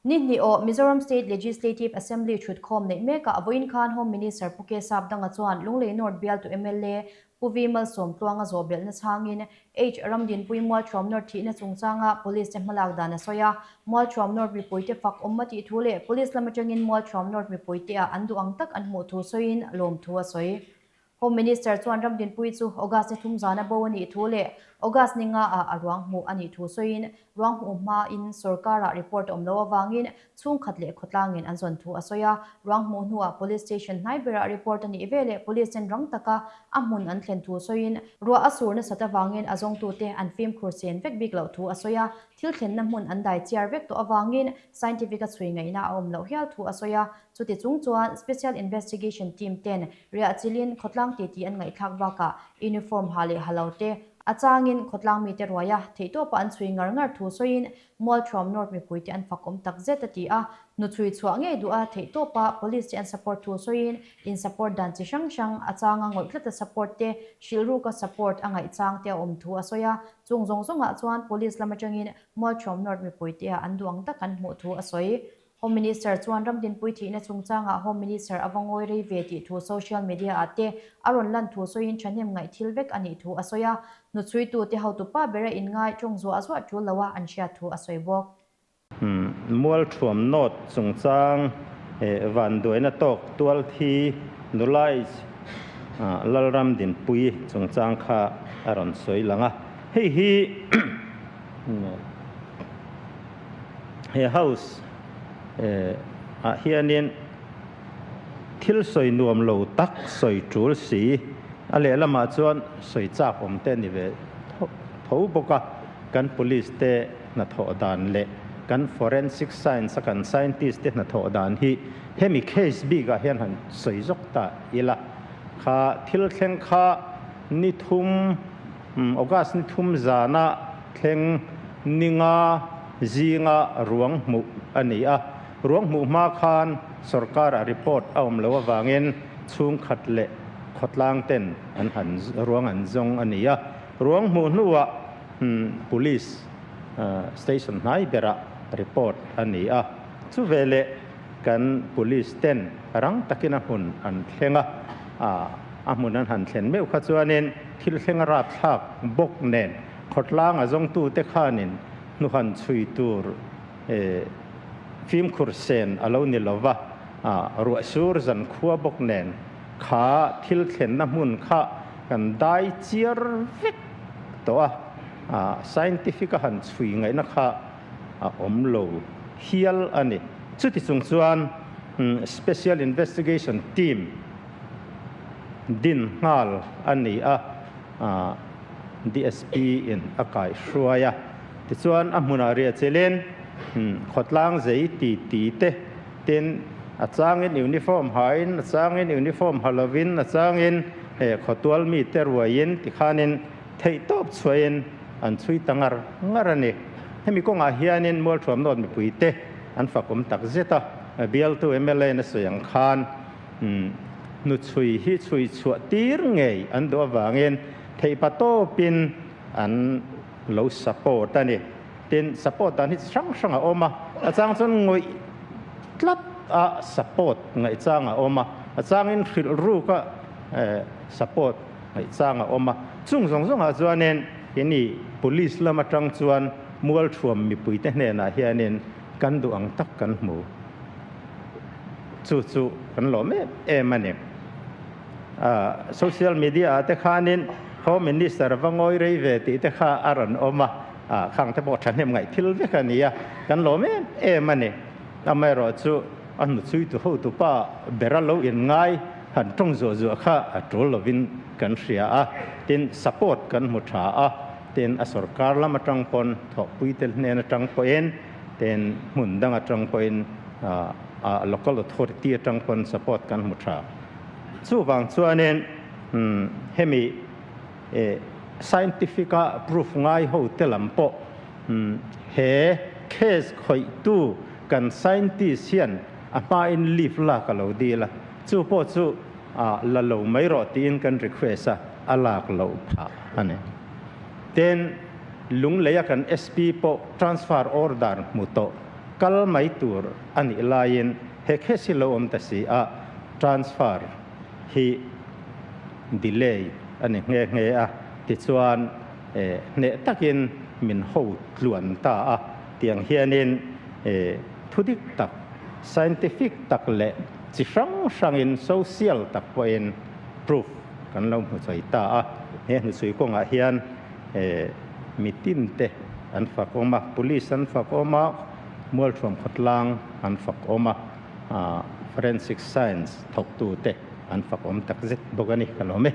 Ni hnih aw, Mizoram State Legislative Assembly thutkhawm neih mekah vawiin khan Home Minister Pu K Sapdanga chuan Lunglei North bialtu mla Pu V Malsawmtluanga zawhbelhna chhangin H Ramdinpui Mualthuam North thihna chungchanga Police te hmalak dan a sawi a. Mualthuam North mipuite fak awm a tih thu leh Police lam atangin Mualthuam North mipuite ah an duh ang tak an hmuh thu sawiin lawmthu a sawi. Home Minister chuan Ramdinpui chu August ni thum zana bo a nih thu leh August ni nga ah a ruang hmuh a nih thu sawiin ruang hmuh hmain sorkarah report a awm loh avangin chhungkhat leh khawtlangin an zawn thu a sawi a. Ruang hmuh hnuah Police Station hnai berah report a nih veleh Police ten rang taka a hmun an thlen thu sawiin ruah a sur nasat avangin a zawngtute an fimkhur sen vek bik loh thu a sawi a. Thil thlenna hmun an dai chiar vek tawh avangin scientific a chhui ngaihna a awm loh hial thu a sawi a. Chuti chung chuan Special Investigation Team ten riah chilin khawtlang titi an ngaihthlak bakah uniform ha leh ha lo te a changin khawtlang mite ruaia theihtawpa an chhui ngar ngar thu sawiin Mualthuam North mipuite an fakawm tak zet a ti a. Hnuchhui chhuah ngei duh a theihtawpa Police te an support thu sawiin in support dan chi hrang hrang a changa ngawih tlata support te hrilhruka support a ngaih chang te a awm thu a sawi a. Chung zawng zawngah chuan Police lam atangin Mualthuam North mipuite ah an duh ang tak an hmuh thu a sawi. Home Minister chuan ramdinpui thihna chungchangah Home Minister a va ngawi rei ve tih thu social media ah te a rawn lan thu sawiin thahnem ngaih thil vek a nih thu a sawi a, hnuchhuitute hotupa bera inngai tawng zuah zuah tul loa an hriat thu a sawi bawk. Mualthuam North chungchang vanduaina tawk tualthi nulai Lalramdinpui chungchang kha a rawn sawi lang a, hei hi He house ah hianin thil sawi nuam lo tak sawi tul si, a lehlamah chuan sawi chak awm te a ni ve tho bawk a, kan police te hnathawh dan leh kan forensic science a kan scientist te hnathawh dan hi hemi case bikah hian han sawi zawk ta ila, kha thil thleng kha ni thum August ni thum zana thleng ninga zinga ruang hmuh a ni a. Ruang hmuh hma khan sorkara report a awm loh avangin chhungkhat leh khawtlang ten an han ruang an zawng a ni a. Ruang hmuh hnuah Police station hnai berah report a ni a. Chuveleh kan Police ten rang takin a hmun an thleng a, a hmun an han thlen meuh kha chuanin thil thleng a rapthlak bawk nen khawtlang a zawngtute khanin hnuhan chhui tur fimkhur sen a lo ni lo va, ruah sur zan khua bawk nen kha thil thlenna hmun kha kan dai chiar vek tawh a, scientific a han chhui ngaihna kha a awm lo hial a ni. Chuti chung chuan Special Investigation Team din nghal a ni a, DSP in a kaihhruai a. Tichuan a hmunah riah chelin khawtlang zei ti ti te tin a changin uniform hain, a changin uniform ha lovin, a changin khawtual mite ruaiin tikhanin theihtawp chhuahin an chhui ta ngar ngar a ni. Hemi kawngah hianin Mualthuam North mipuite an fakawm tak zet a, bialtu mla na sawi ang khan hnuchhui hi chhui chhuah tir ngei an duh avangin theihpa tawpin an lo support a ni. Tin, support dan hi chi hrang hrang a awm a, a chang chuan ngawih tlat a support ngaihchang a awm a, a changin hrilh ruk a support Ngaihchang a awm a, chung zawng zawngah chuanin keini Police lam atang chuan Mualthuam mipuite hnenah hianin kan duh ang tak kan hmu. Chu chu kan lawm em em a ni. Social media ah te khanin Home Minister va ngawi rei ve tih te kha a rawn awm a, khang te pawh thahnem ngaih thil vek a ni a, kan lawm em em a ni. Amaherawh chu a hnuchhuitu hotupa bera lo inngai han tawng zuah zuah kha a tul lovin kan hria a, tin support kan hmu tha a, tin a sorkar lam atang pawn thawhpui te hnen atang pawhin, tin hmun dang atang pawhin a local authority atang pawn support kan hmu tha. Chuvang chuanin hemi scientific a proof ngai ho te lam pawh he case khawihtu kan scientist hian a hmain leave lak a lo dil a, chu pawh chu la lo mai rawh tiin kan request a, a lak loh phah a ni. Tin, Lungleia kan SP pawh transfer order hmu tawh. kal mai tur a nih laiin he case hi lo awm ta si a, transfer hi delay a ni nghe nghe a, tichuan hneh takin min ho tluan ta a, tiang hianin thudik tak, scientific tak leh chi hrang hrangin social tak pawhin proof kan lo hmu chawih ta a, he hnuchhui kawngah hian mitin te an fak awm a, police an fak awm a, Mualthuam khawtlang an fak awm a, forensic science thawktu te an fak awm tak zet bawk a ni, ka lawm e.